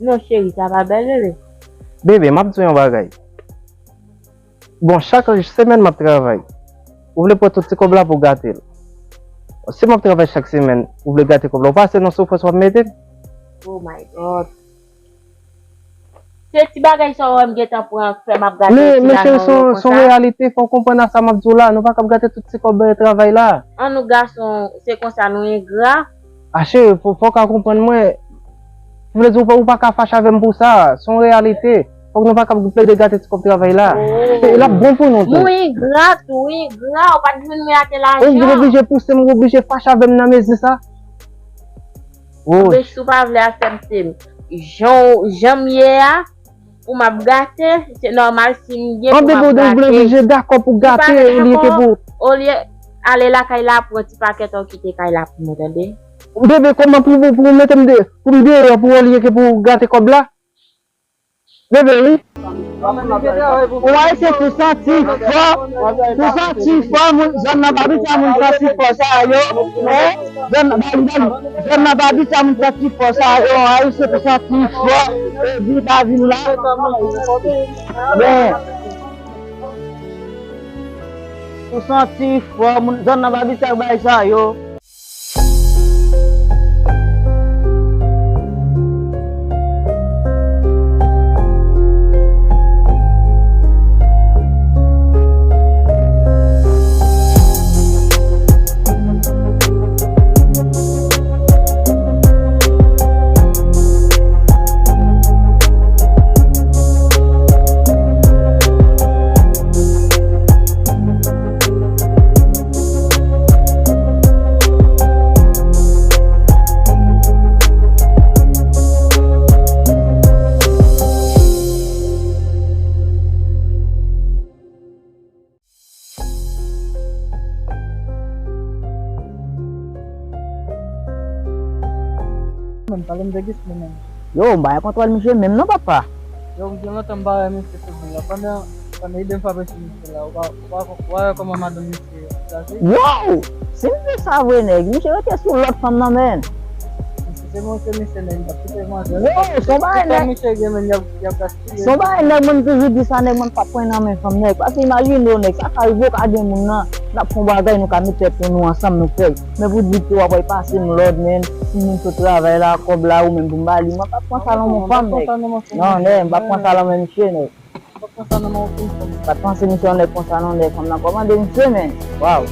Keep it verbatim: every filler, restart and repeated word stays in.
Non, cheri, sa pa bèl, bebe. Bebe, m ap di w yon bagay. Bon, chak semèn m ap travay. Ou vle pran tout ti kòb la pou w gate l. Si m ap travay chak semèn, ou vle gate kòb la, ou pa se nan soufrans w ap mete m? Oh my God. Se ti bagay sa w wè m gentan pran, fè m ap gate ti lajan w konsa. Men, men cheri, se yon, se yon reyalite, fò w konprann a sa m ap di w la. Nou pa kab gate tout ti kòb, eh, travay la. An nou gason, se konsa nou engra. A cheri, fò, fò w ka konprann mwen. Vle di ou pa, ou pa ka fache avè m pou sa. Se yon reyalite. Fòk nou pa kab plede gate ti kòb travay la. Oh. E l ap bon pou nou tou. Ou engra tou, ou engra. Ou pa t vin mwen ate lajan. Ou oblije pouse m, ou oblije fache avè m nan mezi sa. Oh. Anben, si w pa vle aksepte m, jan w, jan m ye a, pou m ap gate, se nòmal si m gen pou m ap gate. Anben, bebe, ou vle oblije dakò pou gate, olye ke pou. Olye, ale lakay la, pran ti pakèt an kite kay la pou mwen, tande? Bebe, kòman pou, pou, pou mete m de, pou m deyò, pou olye ke pou gate kòb la? Bebe, wi. Ou wè se pou santi fò, pou santi fò, moun, zòn nan pa abitye a moun santi fò sa yo, men, zòn nan, bali, bali, zòn nan pa abitye a moun santi fò sa yo, a, se pou santi fò, e, vin pa vin la. Men, pou santi fò, moun, zòn nan pa abitye ak bagay sa yo. Menm, pale m de Gisli menm. Yo, m pa gen kontwòl misye menm non, papa. Yo, m gen lontan m pa wè misye sou vil la. Pandan, pandan ide m frape sou misye la, ou pa, ou pa, ou pa wè kòman madanm misye kraze? Wow! Si m di sa vre, nèg, misye rete sou lòt fanm nan, menn. Misye se monchè misye, nèg, m t ap kite manzè. Yo, se yon bagay, nèg. Misye gen, menn, y ap, y ap gaspiye. Se yon bagay, nèg, mwen toujou di sa, nèg, mwen p ap pran nan men fanm, nèg. Paske imajine w, nèg, sa ka rive w ka gen moun nan, n ap fè yon bagay, nou ka met tèt nou ansanm, nou fè l. Men pou di ke w ap al pase m lòd, menn, si moun sot travay la, kòb la, ou menm pou m ba li, mwen p ap pran sa nan men fanm, nèg. Non, nèg, m p ap pran sa nan men misye, nèg. M p ap pran sa nan men okenn fanm. Pa t panse misye yon nèg konsa non, nèg fanm nan kòmande misye, menn. Waw.